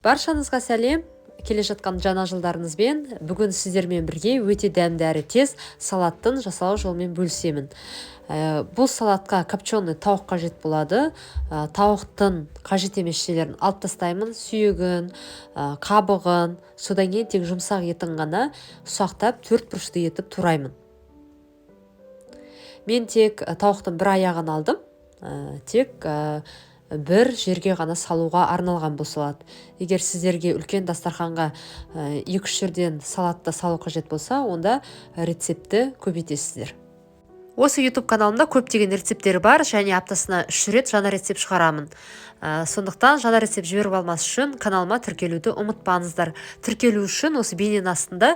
Баршаңызға сәлем! Келе жатқан жаңа жылдарыңызбен бүгін сіздермен бірге өте дәмді әрі тез салаттың жасалу жолымен бөлісемін. Бұл салатқа копченый тауық қажет болады. Тауықтың қажет емес жерлерін алып тастаймын, сүйегін, қабығын, содан кейін тек жұмсақ етін ғана ұсақтап төрт бұрышты етіп тураймын. Мен тек тауықтың бір аяғын алдым, тек бір жерге ғана салуға арналған бұл салат. Егер сіздерге үлкен дастарханға 2-3 жерден салатты салу қажет болса, онда рецептті көбейтесіздер. Осы YouTube каналымда көптеген рецепттер бар және аптасына 3 рет жаңа рецепт шығарамын. Сондықтан жаңа рецепт жіберіп алмас үшін каналыма тіркелуді ұмытпаңыздар. Тіркелу үшін осы бейненің астында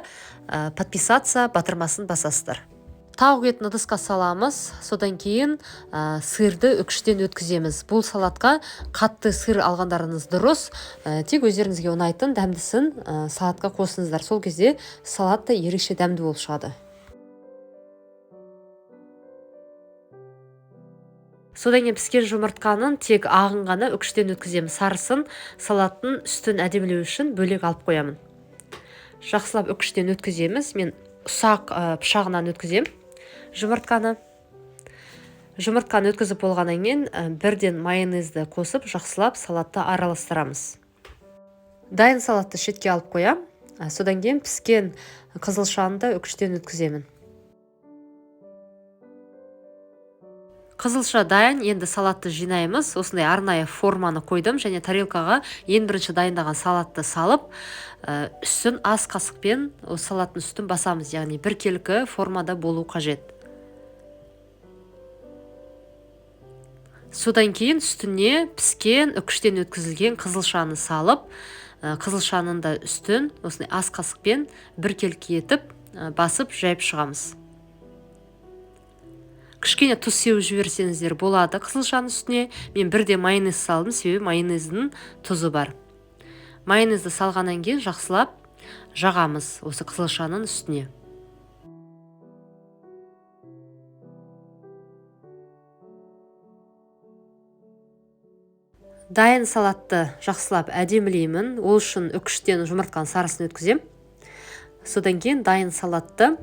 подписаться батырмасын басасыздар. Тауық етін ыдысқа саламыз, содан кейін сырды үкіштен өткіземіз. Бұл салатқа қатты сыр алғандарыңыз дұрыс, тек өздеріңізге ұнайтын дәмдісін салатқа қосыңыздар. Сол кезде салат та ерекше дәмді болып шығады. Содан кейін піскен жұмыртқаның тек ағын ғана үкіштен өткіземіз. Сарысын салаттың үстін әдемілеу үшін бөлек алып қоямын. Жақсылап үкіштен өткіземіз. Мен ұсақ пышағынан өткіземін жұмыртқаны. Жұмыртқаны өткізіп болғаннан кейін бірден майонезді қосып жақсылап салатты араластырамыз. Дайын салатты шетке алып қоямын. Содан кейін піскен қызылшаны да үкіштен өткіземін. Қызылша дайын, енді салатты жинаймыз. Осындай арнайы форманы қойдым және тарелкаға ең бірінші дайындаған салатты салып, үстін ас қасықпен осы салаттың үстін басамыз, яғни біркелкі формада болу қажет. Содан кейін үстіне піскен, үкіштен өткізілген қызылшаны салып, қызылшаның да үстін осындай ас қасықпен біркелкі етіп, басып жайып шығамыз. Кішкене тұз сеуіп жіберсеңіздер болады қызылшаның үстіне. Мен бірде майонез салдым, себебі майонездің тұзы бар. Майонезді салғаннан кейін жақсылап жағамыз осы қызылшаның үстіне. Дайын салатты жақсылап әдемілеймін. Ол үшін үкіштен жұмыртқаның сарысын өткізем. Содан кейін дайын салатты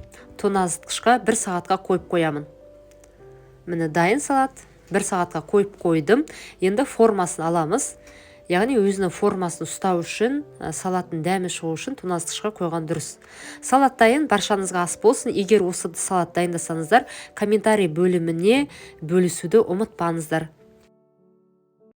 тоңазытқышқа 1 сағатқа қойып қоямын. Міне дайын салат 1 сағатқа қойып қойдым. Енді формасын аламыз. Яғни өзінің формасын ұстау үшін, салаттың дәмі шығу үшін тоңазытқышқа қойған дұрыс. Салат дайын, баршаңызға ас болсын. Егер осы салат дайындасаңыздар, комментарий бөліміне бөлісуді ұмытпаңыздар.